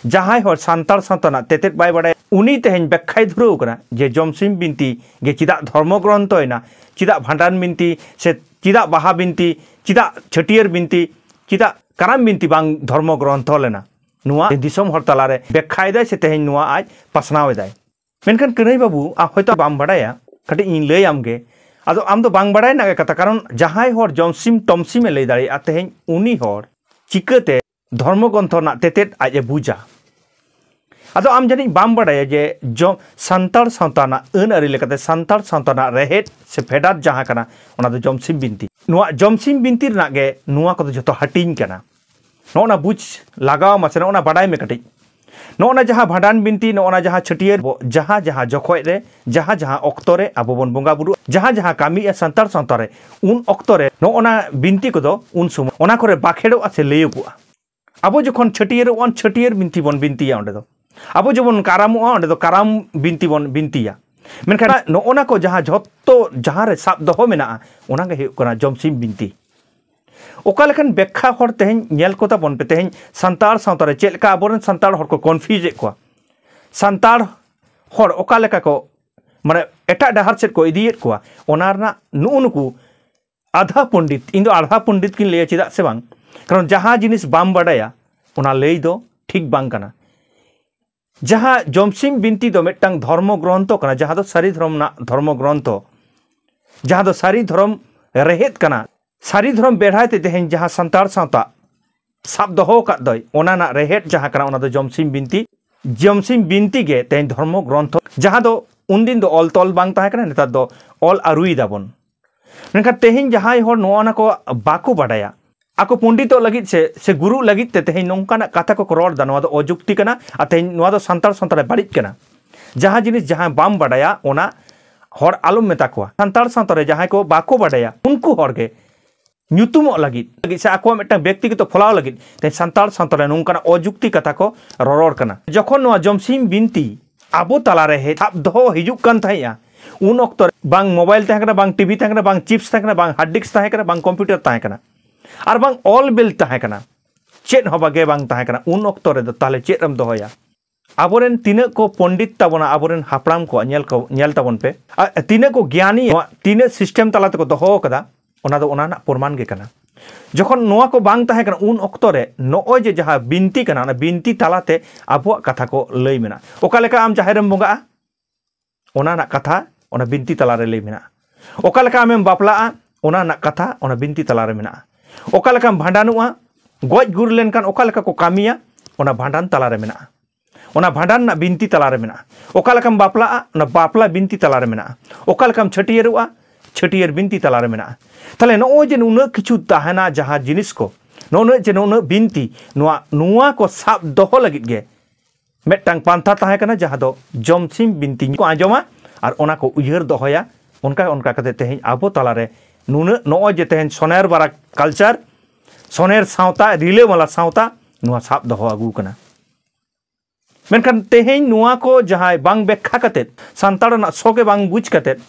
ᱡᱟᱦᱟᱸᱭ ᱦᱚᱲ ᱥᱟᱱᱛᱟᱲ ᱥᱟᱶᱛᱟ ᱨᱮᱱᱟᱜ ᱛᱮᱛᱮᱫ ᱵᱟᱭ ᱵᱟᱰᱟᱭᱟ, ᱩᱱᱤ ᱛᱮᱦᱮᱧ ᱵᱮᱠᱠᱷᱟᱭ ᱫᱷᱩᱨᱟᱹᱣ ᱠᱟᱱᱟ ᱡᱮ ᱡᱚᱢᱥᱤᱢ ᱵᱤᱱᱛᱤ ᱜᱮ ᱪᱮᱫᱟᱜ ᱫᱷᱚᱨᱢᱚ ᱜᱨᱚᱱᱛᱷᱚᱭᱮᱱᱟ, ᱪᱮᱫᱟᱜ ᱵᱷᱟᱸᱰᱟᱱ ᱵᱤᱱᱛᱤ ᱥᱮ ᱪᱮᱫᱟᱜ ᱵᱟᱦᱟ ᱵᱤᱱᱛᱤ, ᱪᱮᱫᱟᱜ ᱪᱷᱟᱹᱴᱭᱟᱹᱨ ᱵᱤᱱᱛᱤ, ᱪᱮᱫᱟᱜ ᱠᱟᱨᱟᱢ ᱵᱤᱱᱛᱤ ᱵᱟᱝ ᱫᱷᱚᱨᱢᱚ ᱜᱨᱚᱱᱛᱷᱚ ᱞᱮᱱᱟ? ᱱᱚᱣᱟ ᱫᱤᱥᱚᱢ ᱦᱚᱲ ᱛᱟᱞᱟᱨᱮ ᱵᱮᱠᱠᱷᱟᱭᱮᱫᱟᱭ ᱥᱮ ᱛᱮᱦᱮᱧ ᱱᱚᱣᱟ ᱟᱡ ᱯᱟᱥᱱᱟᱣ ᱮᱫᱟᱭ᱾ ᱢᱮᱱᱠᱷᱟᱱ ᱠᱟᱹᱱᱟᱹᱭ ᱵᱟᱹᱵᱩ, ᱟᱢ ᱦᱚᱭᱛᱳ ᱵᱟᱢ ᱵᱟᱰᱟᱭᱟ, ᱠᱟᱹᱴᱤᱡ ᱤᱧ ᱞᱟᱹᱭ ᱟᱢ ᱜᱮ᱾ ᱟᱫᱚ ᱟᱢ ᱫᱚ ᱵᱟᱝ ᱵᱟᱰᱟᱭ ᱨᱮᱱᱟᱜ ᱜᱮ ᱠᱟᱛᱷᱟ, ᱠᱟᱨᱚᱱ ᱡᱟᱦᱟᱸᱭ ᱦᱚᱲ ᱡᱚᱢᱥᱤᱢ ᱴᱚᱢᱥᱤᱢ ᱮ ᱞᱟᱹᱭ ᱫᱟᱲᱮᱭᱟᱜᱼᱟ, ᱛᱮᱦᱮᱧ ᱩᱱᱤ ᱦᱚᱲ ᱪᱤᱠᱟᱹᱛᱮ ᱫᱷᱚᱨᱢᱚ ᱜᱨᱚᱱᱛᱷᱚ ᱨᱮᱱᱟᱜ ᱛᱮᱛᱮᱫ ᱟᱡ ᱮ ᱵᱩᱡᱟ? ᱟᱫᱚ ᱟᱢ ᱡᱟᱹᱱᱤᱡ ᱵᱟᱢ ᱵᱟᱰᱟᱭᱟ ᱡᱮ ᱡᱚ-, ᱥᱟᱱᱛᱟᱲ ᱥᱟᱶᱛᱟ ᱨᱮᱱᱟᱜ ᱟᱹᱱ ᱟᱹᱨᱤ ᱞᱮᱠᱟᱛᱮ ᱥᱟᱱᱛᱟᱲ ᱥᱟᱶᱛᱟ ᱨᱮᱱᱟᱜ ᱨᱮᱦᱮᱫ ᱥᱮ ᱯᱷᱮᱰᱟᱛ ᱡᱟᱦᱟᱸ ᱠᱟᱱᱟ, ᱚᱱᱟ ᱫᱚ ᱡᱚᱢᱥᱤᱢ ᱵᱤᱱᱛᱤ᱾ ᱱᱚᱣᱟ ᱡᱚᱢᱥᱤᱢ ᱵᱤᱱᱛᱤ ᱨᱮᱱᱟᱜ ᱜᱮ ᱱᱚᱣᱟ ᱠᱚᱫᱚ ᱡᱷᱚᱛᱚ ᱦᱟᱹᱴᱤᱧ ᱠᱟᱱᱟ᱾ ᱱᱚᱜᱼᱚ ᱱᱟ ᱵᱩᱡᱽ ᱞᱟᱜᱟᱣ ᱟᱢᱟ ᱥᱮ ᱱᱚᱜᱼᱚ ᱱᱟ ᱵᱟᱰᱟᱭ ᱢᱮ ᱠᱟᱹᱴᱤᱡ᱾ ᱱᱚᱜᱼᱚ ᱱᱟ ᱡᱟᱦᱟᱸ ᱵᱷᱟᱸᱰᱟᱱ ᱵᱤᱱᱛᱤ, ᱱᱚᱜᱼᱚ ᱱᱟ ᱡᱟᱦᱟᱸ ᱪᱷᱟᱹᱴᱭᱟᱹᱨ, ᱵᱚ-, ᱡᱟᱦᱟᱸ ᱡᱟᱦᱟᱸ ᱡᱚᱠᱷᱚᱡ ᱨᱮ, ᱡᱟᱦᱟᱸ ᱡᱟᱦᱟᱸ ᱚᱠᱛᱚ ᱨᱮ ᱟᱵᱚ ᱵᱚᱱ ᱵᱚᱸᱜᱟ ᱵᱩᱨᱩᱜᱼᱟ, ᱡᱟᱦᱟᱸ ᱡᱟᱦᱟᱸ ᱠᱟᱹᱢᱤᱜᱼᱟ ᱥᱟᱱᱛᱟᱲ ᱥᱟᱶᱛᱟ ᱨᱮ, ᱩᱱ ᱚᱠᱛᱚ ᱨᱮ ᱱᱚᱜᱼᱚ ᱱᱟ ᱵᱤᱱᱛᱤ ᱠᱚᱫᱚ ᱩᱱ ᱥᱚᱢᱚᱭ ᱚᱱᱟ ᱠᱚᱨᱮ ᱵᱟᱠᱷᱮᱲᱚᱜᱼᱟ ᱥᱮ ᱞᱟᱹᱭᱚᱜᱚᱜᱼᱟ᱾ ᱟᱵᱚ ᱡᱚᱠᱷᱚᱱ ᱪᱷᱟᱹᱴᱭᱟᱹᱨᱚᱜᱼᱟ, ᱪᱷᱟᱹᱴᱭᱟᱹᱨ ᱵᱤᱱᱛᱤ ᱵᱚᱱ ᱵᱤᱱᱛᱤᱭᱟ ᱚᱸᱰᱮ ᱫᱚ᱾ ᱟᱵᱚ ᱡᱮᱢᱚᱱ ᱠᱟᱨᱟᱢᱚᱜᱼᱟ, ᱚᱸᱰᱮ ᱫᱚ ᱠᱟᱨᱟᱢ ᱵᱤᱱᱛᱤ ᱵᱚᱱ ᱵᱤᱱᱛᱤᱭᱟ᱾ ᱢᱮᱱᱠᱷᱟᱱ ᱱᱚᱜᱼᱚ ᱱᱟ ᱠᱚ ᱡᱟᱦᱟᱸ ᱡᱷᱚᱛᱚ ᱡᱟᱦᱟᱸ ᱨᱮ ᱥᱟᱵ ᱫᱚᱦᱚ ᱢᱮᱱᱟᱜᱼᱟ, ᱚᱱᱟ ᱜᱮ ᱦᱩᱭᱩᱜ ᱠᱟᱱᱟ ᱡᱚᱢᱥᱤᱢ ᱵᱤᱱᱛᱤ᱾ ᱚᱠᱟ ᱞᱮᱠᱟᱱ ᱵᱮᱠᱠᱷᱟ ᱦᱚᱲ ᱛᱮᱦᱮᱧ ᱧᱮᱞ ᱠᱚ ᱛᱟᱵᱚᱱ ᱯᱮ, ᱛᱮᱦᱮᱧ ᱥᱟᱱᱛᱟᱲ ᱥᱟᱶᱛᱟ ᱨᱮ ᱪᱮᱫ ᱞᱮᱠᱟ ᱟᱵᱚᱨᱮᱱ ᱥᱟᱱᱛᱟᱲ ᱦᱚᱲ ᱠᱚ ᱠᱚᱱᱯᱷᱤᱭᱩᱡᱽ ᱮᱫ ᱠᱚᱣᱟ, ᱥᱟᱱᱛᱟᱲ ᱦᱚᱲ ᱚᱠᱟ ᱞᱮᱠᱟ ᱠᱚ, ᱢᱟᱱᱮ, ᱮᱴᱟᱜ ᱰᱟᱦᱟᱨ ᱥᱮᱫ ᱠᱚ ᱤᱫᱤᱭᱮᱫ ᱠᱚᱣᱟ, ᱚᱱᱟ ᱨᱮᱱᱟᱜ ᱱᱩᱜᱼᱩ ᱱᱩᱠᱩ ᱟᱫᱷᱟ ᱯᱚᱱᱰᱤᱛ, ᱤᱧ ᱫᱚ ᱟᱫᱷᱟ ᱯᱚᱱᱰᱤᱛ ᱜᱤᱧ ᱞᱟᱹᱭᱟ, ᱪᱮᱫᱟᱜ ᱥᱮ ᱵᱟᱝ, ᱠᱟᱨᱚᱱ ᱡᱟᱦᱟᱸ ᱡᱤᱱᱤᱥ ᱵᱟᱢ ᱵᱟᱰᱟᱭᱟ ᱚᱱᱟ ᱞᱟᱹᱭ ᱫᱚ ᱴᱷᱤᱠ ᱵᱟᱝ ᱠᱟᱱᱟ᱾ ᱡᱟᱦᱟᱸ ᱡᱚᱢᱥᱤᱢ ᱵᱤᱱᱛᱤ ᱫᱚ ᱢᱤᱫᱴᱟᱝ ᱫᱷᱚᱨᱢᱚ ᱜᱨᱚᱱᱛᱷᱚ ᱠᱟᱱᱟ, ᱡᱟᱦᱟᱸ ᱫᱚ ᱥᱟᱹᱨᱤ ᱫᱷᱚᱨᱚᱢ ᱨᱮᱱᱟᱜ ᱫᱷᱚᱨᱢᱚ ᱜᱨᱚᱱᱛᱷᱚ, ᱡᱟᱦᱟᱸ ᱫᱚ ᱥᱟᱹᱨᱤ ᱫᱷᱚᱨᱚᱢ ᱨᱮᱦᱮᱫ ᱠᱟᱱᱟ᱾ ᱥᱟᱹᱨᱤ ᱫᱷᱚᱨᱚᱢ ᱵᱮᱲᱦᱟᱭ ᱛᱮ ᱛᱮᱦᱮᱧ ᱡᱟᱦᱟᱸ ᱥᱟᱱᱛᱟᱲ ᱥᱟᱶᱛᱟ ᱥᱟᱵ ᱫᱚᱦᱚ ᱟᱠᱟᱫ ᱫᱚᱭ, ᱚᱱᱟ ᱨᱮᱱᱟᱜ ᱨᱮᱦᱮᱫ ᱡᱟᱦᱟᱸ ᱠᱟᱱᱟ, ᱚᱱᱟ ᱫᱚ ᱡᱚᱢᱥᱤᱢ ᱵᱤᱱᱛᱤ᱾ ᱡᱚᱢᱥᱤᱢ ᱵᱤᱱᱛᱤ ᱜᱮ ᱛᱮᱦᱮᱧ ᱫᱷᱚᱨᱢᱚ ᱜᱨᱚᱱᱛᱷᱚ, ᱡᱟᱦᱟᱸ ᱫᱚ ᱩᱱᱫᱤᱱ ᱫᱚ ᱚᱞ ᱛᱚᱞ ᱵᱟᱝ ᱛᱟᱦᱮᱸ ᱠᱟᱱᱟ, ᱱᱮᱛᱟᱨ ᱫᱚ ᱚᱞ ᱟᱹᱨᱩᱭ ᱫᱟᱵᱚᱱ᱾ ᱢᱮᱱᱠᱷᱟᱱ ᱛᱮᱦᱮᱧ ᱡᱟᱦᱟᱸᱭ ᱦᱚᱲ ᱱᱚᱜᱼᱚ ᱱᱟ ᱠᱚ ᱵᱟᱠᱚ ᱵᱟᱰᱟᱭᱟ, ᱟᱠᱚ ᱯᱚᱱᱰᱤᱛᱚᱜ ᱞᱟᱹᱜᱤᱫ ᱥᱮ, ᱥᱮ ᱜᱩᱨᱩᱜ ᱞᱟᱹᱜᱤᱫ ᱛᱮ ᱛᱮᱦᱮᱧ ᱱᱚᱝᱠᱟᱱᱟᱜ ᱠᱟᱛᱷᱟ ᱠᱚᱠᱚ ᱨᱚᱲ ᱮᱫᱟ, ᱱᱚᱣᱟ ᱫᱚ ᱚᱡᱩᱠᱛᱤ ᱠᱟᱱᱟ᱾ ᱟᱨ ᱛᱮᱦᱮᱧ ᱱᱚᱣᱟ ᱫᱚ ᱥᱟᱱᱛᱟᱲ ᱥᱟᱶᱛᱟ ᱨᱮ ᱵᱟᱹᱲᱤᱡ ᱠᱟᱱᱟ᱾ ᱡᱟᱦᱟᱸ ᱡᱤᱱᱤᱥ ᱡᱟᱦᱟᱸᱭ ᱵᱟᱢ ᱵᱟᱰᱟᱭᱟ, ᱚᱱᱟ ᱦᱚᱲ ᱟᱞᱚᱢ ᱢᱮᱛᱟ ᱠᱚᱣᱟ᱾ ᱥᱟᱱᱛᱟᱲ ᱥᱟᱶᱛᱟ ᱨᱮ ᱡᱟᱦᱟᱸᱭ ᱠᱚ ᱵᱟᱠᱚ ᱵᱟᱰᱟᱭᱟ, ᱩᱱᱠᱩ ᱦᱚᱲ ᱜᱮ ᱧᱩᱛᱩᱢᱚᱜ ᱞᱟᱹᱜᱤᱫ, ᱞᱟᱹᱜᱤᱫ ᱥᱮ ᱟᱠᱚᱣᱟᱜ ᱢᱤᱫᱴᱟᱝ ᱵᱮᱠᱛᱤᱜᱚᱛᱚ ᱯᱷᱚᱞᱟᱣ ᱞᱟᱹᱜᱤᱫ ᱛᱮ ᱥᱟᱱᱛᱟᱲ ᱥᱟᱶᱛᱟ ᱨᱮ ᱱᱚᱝᱠᱟᱱᱟᱜ ᱚᱡᱩᱠᱛᱤ ᱠᱟᱛᱷᱟ ᱠᱚ ᱨᱚᱨᱚᱲ ᱠᱟᱱᱟ᱾ ᱡᱚᱠᱷᱚᱱ ᱱᱚᱣᱟ ᱡᱚᱢᱥᱤᱢ ᱵᱤᱱᱛᱤ ᱟᱵᱚ ᱛᱟᱞᱟᱨᱮ ᱦᱮᱡ ᱥᱟᱵ ᱫᱚᱦᱚ ᱦᱤᱡᱩᱜ ᱠᱟᱱ ᱛᱟᱦᱮᱸᱫᱼᱟ, ᱩᱱ ᱚᱠᱛᱚ ᱨᱮ ᱵᱟᱝ ᱢᱳᱵᱟᱭᱤᱞ ᱛᱟᱦᱮᱸ ᱠᱟᱱᱟ, ᱵᱟᱝ ᱴᱤᱵᱷᱤ ᱛᱟᱦᱮᱸ ᱠᱟᱱᱟ, ᱵᱟᱝ ᱪᱤᱯᱥ ᱛᱟᱦᱮᱸ ᱠᱟᱱᱟ, ᱵᱟᱝ ᱦᱟᱨᱰ ᱰᱤᱥᱠ ᱛᱟᱦᱮᱸ ᱠᱟᱱᱟ, ᱵᱟᱝ ᱠᱚᱢᱯᱤᱭᱩᱴᱟᱨ ᱛᱟᱦᱮᱸ ᱠᱟᱱᱟ, ᱟᱨ ᱵᱟᱝ ᱚᱞ ᱵᱤᱞ ᱛᱟᱦᱮᱸ ᱠᱟᱱᱟ, ᱪᱮᱫ ᱦᱚᱸ ᱵᱟᱜᱮ ᱵᱟᱝ ᱛᱟᱦᱮᱸ ᱠᱟᱱᱟ᱾ ᱩᱱ ᱚᱠᱛᱚ ᱨᱮᱫᱚ ᱛᱟᱦᱚᱞᱮ ᱪᱮᱫ ᱮᱢ ᱫᱚᱦᱚᱭᱟ? ᱟᱵᱚᱨᱮᱱ ᱛᱤᱱᱟᱹᱜ ᱠᱚ ᱯᱚᱱᱰᱤᱛ ᱛᱟᱵᱚᱱᱟ, ᱟᱵᱚᱨᱮᱱ ᱦᱟᱯᱲᱟᱢ ᱠᱚᱣᱟᱜ ᱧᱮᱞ ᱠᱚ, ᱧᱮᱞ ᱛᱟᱵᱚᱱ ᱯᱮ, ᱟᱨ ᱛᱤᱱᱟᱹᱜ ᱠᱚ ᱜᱮᱭᱟᱱᱤ, ᱱᱚᱣᱟ ᱛᱤᱱᱟᱹᱜ ᱥᱤᱥᱴᱮᱢ ᱛᱟᱞᱟ ᱛᱮᱠᱚ ᱫᱚᱦᱚ ᱟᱠᱟᱫᱟ, ᱚᱱᱟ ᱫᱚ ᱚᱱᱟ ᱨᱮᱱᱟᱜ ᱯᱨᱚᱢᱟᱱ ᱜᱮ ᱠᱟᱱᱟ᱾ ᱡᱚᱠᱷᱚᱱ ᱱᱚᱣᱟ ᱠᱚ ᱵᱟᱝ ᱛᱟᱦᱮᱸ ᱠᱟᱱᱟ, ᱩᱱ ᱚᱠᱛᱚ ᱨᱮ ᱱᱚᱜᱼᱚᱭ ᱡᱮ ᱡᱟᱦᱟᱸ ᱵᱤᱱᱛᱤ ᱠᱟᱱᱟ, ᱚᱱᱟ ᱵᱤᱱᱛᱤ ᱛᱟᱞᱟᱛᱮ ᱟᱵᱚᱣᱟᱜ ᱠᱟᱛᱷᱟ ᱠᱚ ᱞᱟᱹᱭ ᱢᱮᱱᱟᱜᱼᱟ᱾ ᱚᱠᱟ ᱞᱮᱠᱟ ᱟᱢ ᱡᱟᱦᱮᱨ ᱨᱮᱢ ᱵᱚᱸᱜᱟᱜᱼᱟ, ᱚᱱᱟ ᱨᱮᱱᱟᱜ ᱠᱟᱛᱷᱟ ᱚᱱᱟ ᱵᱤᱱᱛᱤ ᱛᱟᱞᱟᱨᱮ ᱞᱟᱹᱭ ᱢᱮᱱᱟᱜᱼᱟ᱾ ᱚᱠᱟ ᱞᱮᱠᱟ ᱟᱢᱮᱢ ᱵᱟᱯᱞᱟᱜᱼᱟ, ᱚᱱᱟ ᱨᱮᱱᱟᱜ ᱠᱟᱛᱷᱟ ᱚᱱᱟ ᱵᱤᱱᱛᱤ ᱛᱟᱞᱟᱨᱮ ᱢᱮᱱᱟᱜᱼᱟ᱾ ᱚᱠᱟ ᱞᱮᱠᱟᱢ ᱵᱷᱟᱸᱰᱟᱱᱚᱜᱼᱟ, ᱜᱚᱡ ᱜᱩᱨ ᱞᱮᱱᱠᱷᱟᱱ ᱚᱠᱟ ᱞᱮᱠᱟ ᱠᱚ ᱠᱟᱹᱢᱤᱭᱟ, ᱚᱱᱟ ᱵᱷᱟᱸᱰᱟᱱ ᱛᱟᱞᱟᱨᱮ ᱢᱮᱱᱟᱜᱼᱟ᱾ ᱚᱱᱟ ᱵᱷᱟᱸᱰᱟᱱ ᱨᱮᱱᱟᱜ ᱵᱤᱱᱛᱤ ᱛᱟᱞᱟᱨᱮ ᱢᱮᱱᱟᱜᱼᱟ᱾ ᱚᱠᱟ ᱞᱮᱠᱟᱢ ᱵᱟᱯᱞᱟᱜᱼᱟ, ᱚᱱᱟ ᱵᱟᱯᱞᱟ ᱵᱤᱱᱛᱤ ᱛᱟᱞᱟᱨᱮ ᱢᱮᱱᱟᱜᱼᱟ᱾ ᱚᱠᱟ ᱞᱮᱠᱟᱢ ᱪᱷᱟᱹᱴᱭᱟᱹᱨᱚᱜᱼᱟ, ᱪᱷᱟᱹᱴᱭᱟᱹᱨ ᱵᱤᱱᱛᱤ ᱛᱟᱞᱟᱨᱮ ᱢᱮᱱᱟᱜᱼᱟ᱾ ᱛᱟᱦᱞᱮ ᱱᱚᱜᱼᱚᱭ ᱡᱮ ᱱᱩᱱᱟᱹᱜ ᱠᱤᱪᱷᱩ ᱛᱟᱦᱮᱱᱟ ᱡᱟᱦᱟᱸ ᱡᱤᱱᱤᱥ ᱠᱚ, ᱱᱩᱱᱟᱹᱜ ᱡᱮ ᱱᱩᱱᱟᱹᱜ ᱵᱤᱱᱛᱤ, ᱱᱚᱣᱟ, ᱱᱚᱣᱟ ᱠᱚ ᱥᱟᱵ ᱫᱚᱦᱚ ᱞᱟᱹᱜᱤᱫ ᱜᱮ ᱢᱤᱫᱴᱟᱝ ᱯᱟᱱᱛᱷᱟ ᱛᱟᱦᱮᱸ ᱠᱟᱱᱟ, ᱡᱟᱦᱟᱸ ᱫᱚ ᱡᱚᱢᱥᱤᱢ ᱵᱤᱱᱛᱤ ᱠᱚ ᱟᱸᱡᱚᱢᱟ ᱟᱨ ᱚᱱᱟ ᱠᱚ ᱩᱭᱦᱟᱹᱨ ᱫᱚᱦᱚᱭᱟ᱾ ᱚᱱᱠᱟ ᱚᱱᱠᱟ ᱠᱟᱛᱮ ᱛᱮᱦᱮᱧ ᱟᱵᱚ ᱛᱟᱞᱟᱨᱮ ᱱᱩᱱᱟᱹᱜ, ᱱᱚᱜᱼᱚᱭ ᱡᱮ ᱛᱮᱦᱮᱧ ᱥᱚᱱᱮᱨ ᱵᱟᱨᱟ ᱠᱟᱞᱪᱟᱨ, ᱥᱚᱱᱮᱨ ᱥᱟᱶᱛᱟ, ᱨᱤᱞᱟᱹᱢᱟᱞᱟ ᱥᱟᱶᱛᱟ, ᱱᱚᱣᱟ ᱥᱟᱵ ᱫᱚᱦᱚ ᱟᱹᱜᱩ ᱠᱟᱱᱟ᱾ ᱢᱮᱱᱠᱷᱟᱱ ᱛᱮᱦᱮᱧ ᱱᱚᱣᱟ ᱠᱚ ᱡᱟᱦᱟᱸᱭ ᱵᱟᱝ ᱵᱮᱠᱠᱷᱟ ᱠᱟᱛᱮᱫ, ᱥᱟᱱᱛᱟᱲ ᱨᱮᱱᱟᱜ ᱥᱚ ᱜᱮ ᱵᱟᱝ ᱵᱩᱡᱽ ᱠᱟᱛᱮᱫ,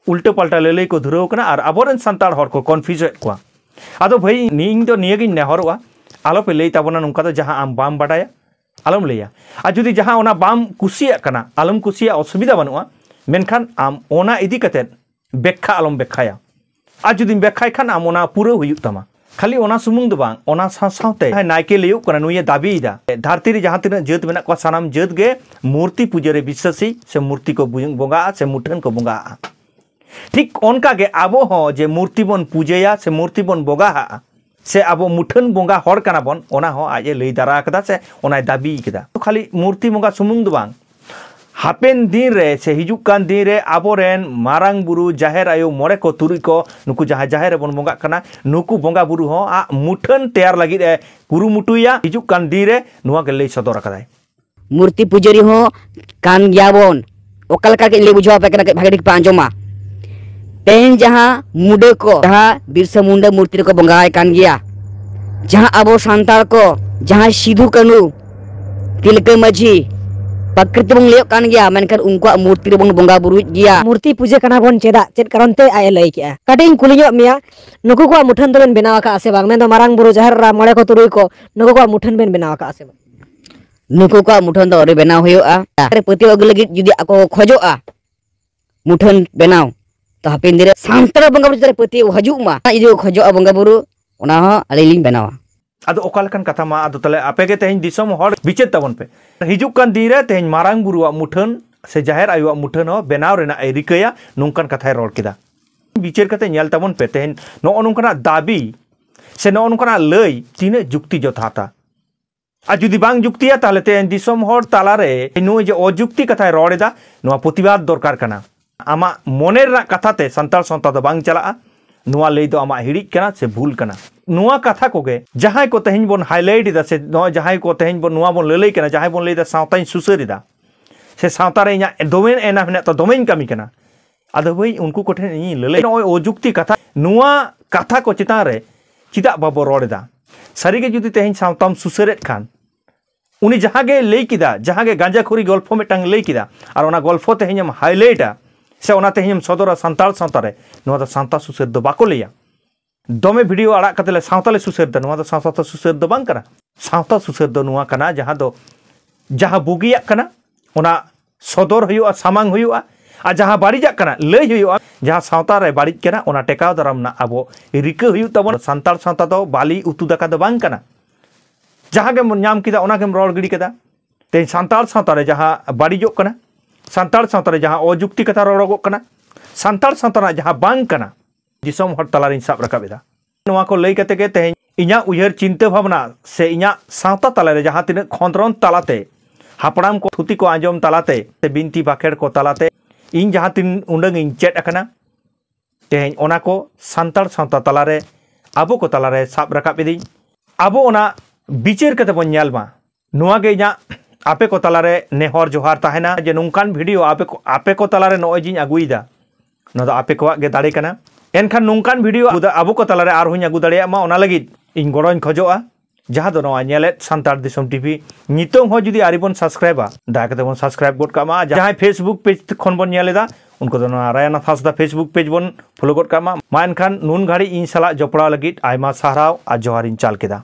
ᱩᱞᱴᱟᱹ ᱯᱟᱞᱴᱟ ᱞᱟᱹᱞᱟᱹᱭ ᱠᱚ ᱫᱷᱩᱨᱟᱹᱣ ᱠᱟᱱᱟ ᱟᱨ ᱟᱵᱚᱨᱮᱱ ᱥᱟᱱᱛᱟᱲ ᱦᱚᱲ ᱠᱚ ᱠᱚᱱᱯᱷᱤᱭᱩᱡᱽ ᱮᱫ ᱠᱚᱣᱟ᱾ ᱟᱫᱚ ᱵᱷᱟᱹᱭ, ᱤᱧ ᱫᱚ ᱱᱤᱭᱟᱹᱜᱤᱧ ᱱᱮᱦᱚᱨᱚᱜᱼᱟ, ᱟᱞᱚᱯᱮ ᱞᱟᱹᱭ ᱛᱟᱵᱚᱱᱟ ᱱᱚᱝᱠᱟ ᱫᱚ, ᱡᱟᱦᱟᱸ ᱟᱢ ᱵᱟᱢ ᱵᱟᱰᱟᱭᱟ ᱟᱞᱚᱢ ᱞᱟᱹᱭᱟ᱾ ᱟᱨ ᱡᱩᱫᱤ ᱡᱟᱦᱟᱸ ᱚᱱᱟ ᱵᱟᱢ ᱠᱩᱥᱤᱭᱟᱜ ᱠᱟᱱᱟ, ᱟᱞᱚᱢ ᱠᱩᱥᱤᱭᱟᱜᱼᱟ, ᱚᱥᱩᱵᱤᱫᱷᱟ ᱵᱟᱹᱱᱩᱜᱼᱟ, ᱢᱮᱱᱠᱷᱟᱱ ᱟᱢ ᱚᱱᱟ ᱤᱫᱤ ᱠᱟᱛᱮᱫ ᱵᱮᱠᱠᱷᱟ ᱟᱞᱚᱢ ᱵᱮᱠᱠᱷᱟᱭᱟ᱾ ᱟᱨ ᱡᱩᱫᱤᱢ ᱵᱮᱠᱠᱷᱟᱭ ᱠᱷᱟᱱ ᱟᱢ ᱚᱱᱟ ᱯᱩᱨᱟᱹᱣ ᱦᱩᱭᱩᱜ ᱛᱟᱢᱟ᱾ ᱠᱷᱟᱹᱞᱤ ᱚᱱᱟ ᱥᱩᱢᱩᱝ ᱫᱚ ᱵᱟᱝ, ᱚᱱᱟ ᱥᱟᱶ ᱥᱟᱶᱛᱮ ᱡᱟᱦᱟᱸᱭ ᱱᱟᱭᱠᱮ ᱞᱟᱹᱭᱚᱜ ᱠᱟᱱᱟ, ᱱᱩᱭᱮ ᱫᱟᱹᱵᱤᱭᱮᱫᱟ, ᱫᱷᱟᱹᱨᱛᱤ ᱨᱮ ᱡᱟᱦᱟᱸ ᱛᱤᱱᱟᱹᱜ ᱡᱟᱹᱛ ᱢᱮᱱᱟᱜ ᱠᱚᱣᱟ, ᱥᱟᱱᱟᱢ ᱡᱟᱹᱛ ᱜᱮ ᱢᱩᱨᱛᱤ ᱯᱩᱡᱟᱹ ᱨᱮ ᱵᱤᱥᱥᱟᱹᱥᱤ ᱥᱮ ᱢᱩᱨᱛᱤ ᱠᱚ ᱵᱩ-, ᱵᱚᱸᱜᱟᱜᱼᱟ ᱥᱮ ᱢᱩᱴᱷᱟᱹᱱ ᱠᱚ ᱵᱚᱸᱜᱟᱜᱼᱟ᱾ ᱴᱷᱤᱠ ᱚᱱᱠᱟ ᱜᱮ ᱟᱵᱚ ᱦᱚᱸ ᱡᱮ ᱢᱩᱨᱛᱤ ᱵᱚᱱ ᱯᱩᱡᱟᱹᱭᱟ ᱥᱮ ᱢᱩᱨᱛᱤ ᱵᱚᱱ ᱵᱚᱸᱜᱟᱜᱼᱟ ᱥᱮ ᱟᱵᱚ ᱢᱩᱴᱷᱟᱹᱱ ᱵᱚᱸᱜᱟ ᱦᱚᱲ ᱠᱟᱱᱟ ᱵᱚᱱ, ᱚᱱᱟ ᱦᱚᱸ ᱟᱡ ᱮ ᱞᱟᱹᱭ ᱫᱟᱨᱟ ᱟᱠᱟᱫᱟ ᱥᱮ ᱚᱱᱟᱭ ᱫᱟᱹᱵᱤ ᱠᱮᱫᱟ᱾ ᱠᱷᱟᱹᱞᱤ ᱢᱩᱨᱛᱤ ᱵᱚᱸᱜᱟ ᱥᱩᱢᱩᱝ ᱫᱚ ᱵᱟᱝ, ᱦᱟᱯᱮᱱ ᱫᱤᱱ ᱨᱮ ᱥᱮ ᱦᱤᱡᱩᱜ ᱠᱟᱱ ᱫᱤᱱ ᱨᱮ ᱟᱵᱚᱨᱮᱱ ᱢᱟᱨᱟᱝ ᱵᱩᱨᱩ, ᱡᱟᱦᱮᱨ ᱟᱭᱳ, ᱢᱚᱬᱮ ᱠᱚ, ᱛᱩᱨᱩᱭ ᱠᱚ, ᱱᱩᱠᱩ ᱡᱟᱦᱟᱸᱭ ᱡᱟᱦᱮᱨ ᱨᱮᱵᱚᱱ ᱵᱚᱸᱜᱟᱜ ᱠᱟᱱᱟ, ᱱᱩᱠᱩ ᱵᱚᱸᱜᱟ ᱵᱩᱨᱩ ᱦᱚᱸ ᱟᱜ ᱢᱩᱴᱷᱟᱹᱱ ᱛᱮᱭᱟᱨ ᱞᱟᱹᱜᱤᱫ ᱮ ᱠᱩᱨᱩᱢᱩᱴᱩᱭᱟ᱾ ᱦᱤᱡᱩᱜ ᱠᱟᱱ ᱫᱤᱱ ᱨᱮ ᱱᱚᱣᱟ ᱜᱮ ᱞᱟᱹᱭ ᱥᱚᱫᱚᱨ ᱟᱠᱟᱫᱟᱭ᱾ ᱢᱩᱨᱛᱤ ᱯᱩᱡᱟᱹᱨᱤ ᱦᱚᱸ ᱠᱟᱱ ᱜᱮᱭᱟ ᱵᱚᱱ᱾ ᱚᱠᱟ ᱞᱮᱠᱟ ᱠᱟᱹᱡ ᱞᱟᱹᱭ ᱵᱩᱡᱷᱟᱹᱣ ᱟᱯᱮ ᱠᱟᱱᱟ, ᱠᱟᱹᱡ ᱵᱷᱟᱜᱮ ᱴᱷᱤᱠ ᱯᱮ ᱟᱸᱡᱚᱢᱟ᱾ ᱛᱮᱦᱮᱧ ᱡᱟᱦᱟᱸ ᱢᱩᱰᱟᱹ ᱠᱚ, ᱡᱟᱦᱟᱸ ᱵᱤᱨᱥᱟ ᱢᱩᱱᱰᱟᱹ ᱢᱩᱨᱛᱤ ᱨᱮᱠᱚ ᱵᱚᱸᱜᱟᱭ ᱠᱟᱱ ᱜᱮᱭᱟ, ᱡᱟᱦᱟᱸ ᱟᱵᱚ ᱥᱟᱱᱛᱟᱲ ᱠᱚ, ᱡᱟᱦᱟᱸᱭ ᱥᱤᱫᱷᱩ ᱠᱟᱹᱱᱦᱩ, ᱛᱤᱞᱠᱟᱹ ᱢᱟᱹᱡᱷᱤ, ᱯᱨᱚᱠᱨᱤᱛᱤ ᱵᱚᱱ ᱞᱟᱹᱭᱚᱜ ᱠᱟᱱ ᱜᱮᱭᱟ, ᱢᱮᱱᱠᱷᱟᱱ ᱩᱱᱠᱩᱣᱟᱜ ᱢᱩᱨᱛᱤ ᱨᱮᱵᱚᱱ ᱵᱚᱸᱜᱟ ᱵᱩᱨᱩᱭᱮᱫ ᱜᱮᱭᱟ᱾ ᱢᱩᱨᱛᱤ ᱯᱩᱡᱟᱹ ᱠᱟᱱᱟ ᱵᱚᱱ ᱪᱮᱫᱟᱜ, ᱪᱮᱫ ᱠᱟᱨᱚᱱ ᱛᱮ ᱟᱡ ᱮ ᱞᱟᱹᱭ ᱠᱮᱜᱼᱟ? ᱠᱟᱹᱴᱤᱡ ᱤᱧ ᱠᱩᱞᱤ ᱧᱚᱜ ᱢᱮᱭᱟ, ᱱᱩᱠᱩ ᱠᱚᱣᱟᱜ ᱢᱩᱴᱷᱟᱹᱱ ᱫᱚᱵᱮᱱ ᱵᱮᱱᱟᱣ ᱟᱠᱟᱫᱼᱟ ᱥᱮ ᱵᱟᱝ? ᱢᱮᱱᱫᱚ ᱢᱟᱨᱟᱝ ᱵᱩᱨᱩ, ᱡᱟᱦᱮᱨ ᱮᱨᱟ, ᱢᱚᱬᱮ ᱠᱚ, ᱛᱩᱨᱩᱭ ᱠᱚ, ᱱᱩᱠᱩ ᱠᱚᱣᱟᱜ ᱢᱩᱴᱷᱟᱹᱱ ᱵᱮᱱ ᱵᱮᱱᱟᱣ ᱟᱠᱟᱫᱼᱟ ᱥᱮ ᱵᱟᱝ? ᱱᱩᱠᱩ ᱠᱚᱣᱟᱜ ᱢᱩᱴᱷᱟᱹᱱ ᱫᱚ ᱟᱹᱣᱨᱤ ᱵᱮᱱᱟᱣ ᱦᱩᱭᱩᱜᱼᱟ᱾ ᱯᱟᱹᱛᱭᱟᱹᱣ ᱟᱹᱜᱩ ᱞᱟᱹᱜᱤᱫ ᱡᱩᱫᱤ ᱟᱠᱚ ᱠᱚ ᱠᱷᱚᱡᱚᱜᱼᱟ ᱢᱩᱴᱷᱟᱹᱱ ᱵᱮᱱᱟᱣ, ᱛᱚ ᱦᱟᱯᱮᱱ ᱫᱤᱱ ᱨᱮ ᱥᱟᱱᱛᱟᱲ ᱵᱚᱸᱜᱟ ᱵᱩᱨᱩ ᱪᱮᱛᱟᱱ ᱨᱮ ᱯᱟᱹᱛᱭᱟᱹᱣ ᱦᱤᱡᱩᱜ ᱢᱟ᱾ ᱡᱩᱫᱤ ᱠᱚ ᱠᱷᱚᱡᱚᱜᱼᱟ ᱵᱚᱸᱜᱟ ᱵᱩᱨᱩ, ᱚᱱᱟ ᱦᱚᱸ ᱟᱹᱞᱤᱧ ᱞᱤᱧ ᱵᱮᱱᱟᱣᱟ᱾ ᱟᱫᱚ ᱚᱠᱟ ᱞᱮᱠᱟᱱ ᱠᱟᱛᱷᱟ ᱢᱟ? ᱟᱫᱚ ᱛᱟᱦᱞᱮ ᱟᱯᱮ ᱜᱮ ᱛᱮᱦᱮᱧ ᱫᱤᱥᱚᱢ ᱦᱚᱲ ᱵᱤᱪᱟᱹᱨ ᱛᱟᱵᱚᱱ ᱯᱮ᱾ ᱦᱤᱡᱩᱜ ᱠᱟᱱ ᱫᱤᱱ ᱨᱮ ᱛᱮᱦᱮᱧ ᱢᱟᱨᱟᱝ ᱵᱩᱨᱩᱣᱟᱜ ᱢᱩᱴᱷᱟᱹᱱ ᱥᱮ ᱡᱟᱦᱮᱨ ᱟᱭᱳᱣᱟᱜ ᱢᱩᱴᱷᱟᱹᱱ ᱦᱚᱸ ᱵᱮᱱᱟᱣ ᱨᱮᱱᱟᱜ ᱮ ᱨᱤᱠᱟᱹᱭᱟ, ᱱᱚᱝᱠᱟᱱ ᱠᱟᱛᱷᱟᱭ ᱨᱚᱲ ᱠᱮᱫᱟ᱾ ᱵᱤᱪᱟᱹᱨ ᱠᱟᱛᱮ ᱧᱮᱞ ᱛᱟᱵᱚᱱ ᱯᱮ, ᱛᱮᱦᱮᱧ ᱱᱚᱜᱼᱚ ᱱᱚᱝᱠᱟᱱᱟᱜ ᱫᱟᱹᱵᱤ ᱥᱮ ᱱᱚᱜᱼᱚ ᱱᱚᱝᱠᱟᱱᱟᱜ ᱞᱟᱹᱭ ᱛᱤᱱᱟᱹᱜ ᱡᱩᱠᱛᱤ ᱡᱚᱛᱷᱟᱛᱟ᱾ ᱟᱨ ᱡᱩᱫᱤ ᱵᱟᱝ ᱡᱩᱠᱛᱤᱭᱟ, ᱛᱟᱦᱞᱮ ᱛᱮᱦᱮᱧ ᱫᱤᱥᱚᱢ ᱦᱚᱲ ᱛᱟᱞᱟᱨᱮ ᱱᱩᱭ ᱡᱮ ᱚᱡᱩᱠᱛᱤ ᱠᱟᱛᱷᱟᱭ ᱨᱚᱲ ᱮᱫᱟ, ᱱᱚᱣᱟ ᱯᱨᱚᱛᱤᱵᱟᱫ ᱫᱚᱨᱠᱟᱨ ᱠᱟᱱᱟ᱾ ᱟᱢᱟᱜ ᱢᱚᱱᱮ ᱨᱮᱱᱟᱜ ᱠᱟᱛᱷᱟ ᱛᱮ ᱥᱟᱱᱛᱟᱲ ᱥᱟᱶᱛᱟ ᱫᱚ ᱵᱟᱝ ᱪᱟᱞᱟᱜᱼᱟ᱾ ᱱᱚᱣᱟ ᱞᱟᱹᱭ ᱫᱚ ᱟᱢᱟᱜ ᱦᱤᱲᱤᱡ ᱠᱟᱱᱟ ᱥᱮ ᱵᱷᱩᱞ ᱠᱟᱱᱟ᱾ ᱱᱚᱣᱟ ᱠᱟᱛᱷᱟ ᱠᱚᱜᱮ ᱡᱟᱦᱟᱸᱭ ᱠᱚ ᱛᱮᱦᱮᱧ ᱵᱚᱱ highlight ᱮᱫᱟ ᱥᱮ ᱱᱚᱜᱼᱚᱭ ᱡᱟᱦᱟᱸᱭ ᱠᱚ ᱛᱮᱦᱮᱧ ᱵᱚᱱ ᱱᱚᱣᱟ ᱵᱚᱱ ᱞᱟᱹᱞᱟᱹᱭ ᱠᱟᱱᱟ, ᱡᱟᱦᱟᱸᱭ ᱵᱚᱱ ᱞᱟᱹᱭ ᱮᱫᱟ ᱥᱟᱶᱛᱟᱧ ᱥᱩᱥᱟᱹᱨ ᱮᱫᱟ ᱥᱮ ᱥᱟᱶᱛᱟ ᱨᱮ ᱤᱧᱟᱹᱜ ᱫᱚᱢᱮ ᱮᱱᱮᱢ ᱦᱮᱱᱟᱜ ᱛᱚ ᱫᱚᱢᱮᱧ ᱠᱟᱹᱢᱤ ᱠᱟᱱᱟ, ᱟᱫᱚ ᱵᱷᱟᱹᱭ ᱩᱱᱠᱩ ᱠᱚᱴᱷᱮᱱ ᱤᱧᱤᱧ ᱞᱟᱹᱞᱟᱹᱭ, ᱱᱚᱜᱼᱚᱭ ᱚᱡᱩᱠᱛᱤ ᱠᱟᱛᱷᱟ, ᱱᱚᱣᱟ ᱠᱟᱛᱷᱟ ᱠᱚ ᱪᱮᱛᱟᱱ ᱨᱮ ᱪᱮᱫᱟᱜ ᱵᱟᱵᱚ ᱨᱚᱲ ᱮᱫᱟ? ᱥᱟᱹᱨᱤᱜᱮ ᱡᱩᱫᱤ ᱛᱮᱦᱮᱧ ᱥᱟᱶᱛᱟᱢ ᱥᱩᱥᱟᱹᱨᱮᱫ ᱠᱷᱟᱱ, ᱩᱱᱤ ᱡᱟᱦᱟᱸ ᱜᱮ ᱞᱟᱹᱭ ᱠᱮᱫᱟ, ᱡᱟᱦᱟᱸ ᱜᱮ ᱜᱟᱸᱡᱟ ᱠᱷᱩᱨᱤ ᱜᱚᱞᱯᱷᱚ ᱢᱤᱫᱴᱟᱝ ᱞᱟᱹᱭ ᱠᱮᱫᱟ, ᱟᱨ ᱚᱱᱟ ᱜᱚᱞᱯᱷᱚ ᱛᱮᱦᱮᱧᱮᱢ highlight ᱟ ᱥᱮ ᱚᱱᱟ ᱛᱮᱦᱮᱧᱮᱢ ᱥᱚᱫᱚᱨᱟ ᱥᱟᱱᱛᱟᱲ ᱥᱟᱶᱛᱟ ᱨᱮ, ᱱᱚᱣᱟ ᱫᱚ ᱥᱟᱶᱛᱟ ᱥᱩᱥᱟᱹᱨ ᱫᱚ ᱵᱟᱠᱚ ᱞᱟᱹᱭᱟ᱾ ᱫᱚᱢᱮ ᱵᱷᱤᱰᱤᱭᱳ ᱟᱲᱟᱜ ᱠᱟᱛᱮ ᱞᱮ ᱥᱟᱶᱛᱟ ᱞᱮ ᱥᱩᱥᱟᱹᱨ ᱫᱟ, ᱱᱚᱣᱟ ᱫᱚ ᱥᱟᱶᱛᱟ ᱥᱩᱥᱟᱹᱨ ᱫᱚ ᱵᱟᱝ ᱠᱟᱱᱟ᱾ ᱥᱟᱶᱛᱟ ᱥᱩᱥᱟᱹᱨ ᱫᱚ ᱱᱚᱣᱟ ᱠᱟᱱᱟ, ᱡᱟᱦᱟᱸ ᱫᱚ, ᱡᱟᱦᱟᱸ ᱵᱩᱜᱤᱭᱟᱜ ᱠᱟᱱᱟ, ᱚᱱᱟ ᱥᱚᱫᱚᱨ ᱦᱩᱭᱩᱜᱼᱟ, ᱥᱟᱢᱟᱝ ᱦᱩᱭᱩᱜᱼᱟ᱾ ᱟᱨ ᱡᱟᱦᱟᱸ ᱵᱟᱹᱲᱤᱡᱟᱜ ᱠᱟᱱᱟ, ᱞᱟᱹᱭ ᱦᱩᱭᱩᱜᱼᱟ᱾ ᱡᱟᱦᱟᱸ ᱥᱟᱶᱛᱟ ᱨᱮ ᱵᱟᱹᱲᱤᱡ ᱠᱟᱱᱟ, ᱚᱱᱟ ᱴᱮᱠᱟᱣ ᱫᱟᱨᱟᱢ ᱨᱮᱱᱟᱜ ᱟᱵᱚ ᱨᱤᱠᱟᱹ ᱦᱩᱭᱩᱜ ᱛᱟᱵᱚᱱᱟ᱾ ᱥᱟᱱᱛᱟᱲ ᱥᱟᱶᱛᱟ ᱫᱚ ᱵᱟᱹᱞᱤ ᱩᱛᱩ ᱫᱟᱠᱟ ᱫᱚ ᱵᱟᱝ ᱠᱟᱱᱟ᱾ ᱡᱟᱦᱟᱸ ᱜᱮᱢ ᱧᱟᱢ ᱠᱮᱫᱟ, ᱚᱱᱟ ᱜᱮᱢ ᱨᱚᱲ ᱜᱤᱰᱤ ᱠᱮᱫᱟ᱾ ᱛᱮᱦᱮᱧ ᱥᱟᱱᱛᱟᱲ ᱥᱟᱶᱛᱟ ᱨᱮ ᱡᱟᱦᱟᱸ ᱵᱟᱹᱲᱤᱡᱚᱜ ᱠᱟᱱᱟ, ᱥᱟᱱᱛᱟᱲ ᱥᱟᱶᱛᱟ ᱨᱮ ᱡᱟᱦᱟᱸ ᱚᱡᱩᱠᱛᱤ ᱠᱟᱛᱷᱟ ᱨᱚᱲᱚᱜᱚᱜ ᱠᱟᱱᱟ, ᱥᱟᱱᱛᱟᱲ ᱥᱟᱶᱛᱟ ᱨᱮᱱᱟᱜ ᱡᱟᱦᱟᱸ ᱵᱟᱝ ᱠᱟᱱᱟ, ᱫᱤᱥᱚᱢ ᱦᱚᱲ ᱛᱟᱞᱟᱨᱤᱧ ᱥᱟᱵ ᱨᱟᱠᱟᱵ ᱮᱫᱟ᱾ ᱱᱚᱣᱟ ᱠᱚ ᱞᱟᱹᱭ ᱠᱟᱛᱮ ᱜᱮ ᱛᱮᱦᱮᱧ ᱤᱧᱟᱹᱜ ᱩᱭᱦᱟᱹᱨ ᱪᱤᱱᱛᱟᱹ ᱵᱷᱟᱵᱽᱱᱟ ᱥᱮ ᱤᱧᱟᱹᱜ ᱥᱟᱶᱛᱟ ᱛᱟᱞᱟᱨᱮ ᱡᱟᱦᱟᱸ ᱛᱤᱱᱟᱹᱜ ᱠᱷᱚᱸᱫᱽᱨᱚᱸᱫᱽ ᱛᱟᱞᱟᱛᱮ, ᱦᱟᱯᱲᱟᱢ ᱠᱚ ᱛᱷᱩᱛᱤ ᱠᱚ ᱟᱸᱡᱚᱢ ᱛᱟᱞᱟᱛᱮ, ᱥᱮ ᱵᱤᱱᱛᱤ ᱵᱟᱠᱷᱮᱲ ᱠᱚ ᱛᱟᱞᱟᱛᱮ ᱤᱧ ᱡᱟᱦᱟᱸ ᱛᱤᱱ ᱩᱰᱟᱹᱝ ᱤᱧ ᱪᱮᱫ ᱟᱠᱟᱱᱟ, ᱛᱮᱦᱮᱧ ᱚᱱᱟ ᱠᱚ ᱥᱟᱱᱛᱟᱲ ᱥᱟᱶᱛᱟ ᱛᱟᱞᱟᱨᱮ, ᱟᱵᱚ ᱠᱚ ᱛᱟᱞᱟᱨᱮ ᱥᱟᱵ ᱨᱟᱠᱟᱵ ᱤᱫᱤᱧ᱾ ᱟᱵᱚ ᱚᱱᱟ ᱵᱤᱪᱟᱹᱨ ᱠᱟᱛᱮ ᱵᱚᱱ ᱧᱮᱞ ᱢᱟ᱾ ᱱᱚᱣᱟ ᱜᱮ ᱤᱧᱟᱹᱜ ᱟᱯᱮ ᱠᱚ ᱛᱟᱞᱟᱨᱮ ᱱᱮᱦᱚᱨ ᱡᱚᱦᱟᱨ ᱛᱟᱦᱮᱱᱟ ᱡᱮ ᱱᱚᱝᱠᱟᱱ ᱵᱷᱤᱰᱤᱭᱳ ᱟᱯᱮ ᱠᱚ, ᱟᱯᱮ ᱠᱚ ᱛᱟᱞᱟᱨᱮ ᱱᱚᱜᱼᱚᱭ ᱡᱮᱧ ᱟᱹᱜᱩᱭᱮᱫᱟ, ᱱᱚᱣᱟ ᱫᱚ ᱟᱯᱮ ᱠᱚᱣᱟᱜ ᱜᱮ ᱫᱟᱲᱮ ᱠᱟᱱᱟ᱾ ᱮᱱᱠᱷᱟᱱ ᱱᱚᱝᱠᱟᱱ ᱵᱷᱤᱰᱤᱭᱳ ᱟᱵᱚ ᱫᱚ, ᱟᱵᱚ ᱠᱚ ᱛᱟᱞᱟᱨᱮ ᱟᱨᱦᱚᱸᱧ ᱟᱹᱜᱩ ᱫᱟᱲᱮᱭᱟᱜ ᱢᱟ, ᱚᱱᱟ ᱞᱟᱹᱜᱤᱫ ᱤᱧ ᱜᱚᱲᱚᱧ ᱠᱷᱚᱡᱚᱜᱼᱟ᱾ ᱡᱟᱦᱟᱸ ᱫᱚ ᱱᱚᱣᱟ ᱧᱮᱞᱮᱫ ᱥᱟᱱᱛᱟᱲ ᱫᱤᱥᱚᱢ ᱴᱤᱵᱷᱤ, ᱱᱤᱛᱚᱝ ᱦᱚᱸ ᱡᱩᱫᱤ ᱟᱹᱣᱨᱤ ᱵᱚᱱ ᱥᱟᱵᱥᱠᱨᱟᱭᱤᱵᱟ, ᱫᱟᱭᱟ ᱠᱟᱛᱮ ᱵᱚᱱ ᱥᱟᱵᱥᱠᱨᱟᱭᱤᱵ ᱜᱚᱫ ᱠᱟᱜ ᱢᱟ᱾ ᱟᱨ ᱡᱟᱦᱟᱸᱭ ᱯᱷᱮᱥᱵᱩᱠ ᱯᱮᱡᱽ ᱠᱷᱚᱱ ᱵᱚᱱ ᱧᱮᱞ ᱮᱫᱟ, ᱩᱱᱠᱩ ᱫᱚ ᱱᱚᱣᱟ ᱨᱟᱭᱟᱱᱟᱛᱷ ᱦᱟᱸᱥᱫᱟ ᱯᱷᱮᱥᱵᱩᱠ ᱯᱮᱡᱽ ᱵᱚᱱ ᱯᱷᱚᱞᱳ ᱜᱚᱫ ᱠᱟᱜ ᱢᱟ᱾ ᱢᱟ ᱮᱱᱠᱷᱟᱱ ᱱᱩᱱ ᱜᱷᱟᱹᱲᱤᱡ ᱤᱧ ᱥᱟᱞᱟᱜ ᱡᱚᱯᱲᱟᱣ ᱞᱟᱹᱜᱤᱫ ᱟᱭᱢᱟ ᱥᱟᱨᱦᱟᱣ ᱟᱨ ᱡᱚᱦᱟᱨᱤᱧ ᱪᱟᱞ ᱠᱮᱫᱟ᱾